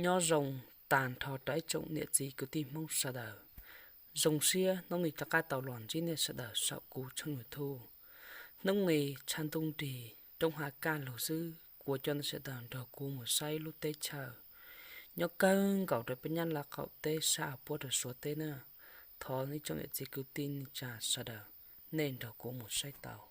Nyob zoo tag nrho rau ib tsoom niam txiv kwv tij Hmoob sawv daws. Zoo siab hnub no rov qab tau los ntsib nej sawv daws saum kuv tshooj YouTube. Hnub no tshav ntuj nrig, roob hav kaj lug xwb, kuv coj nej sawv daws nrog kuv mus saib lub teb chaws nyob kawg nkaus rau peb Nyab Laj qaum teb sab puab rau Suav teb na. Thov ib tsoom niam txiv kwv tij neej tsa sawv daws, nej nrog kuv mus saib tau.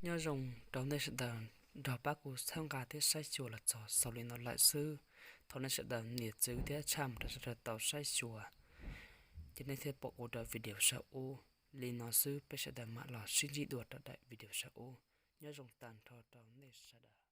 Nyob zoo rau nej sawv daws nrog pab kuv txhawb nqa thiab saib xyuas los txog xaus li no lawm xwb. Thov nej sawv daws niam txwv thiab tshaj mus rau sawv daws tau saib xyuas, ces nej thiaj pom kuv daim video sab ub. Li no xwb, peb sawv daws mam los sib ntsib dua rau daim video sab ub. Nyob zoo tag nrho rau nej sawv daws.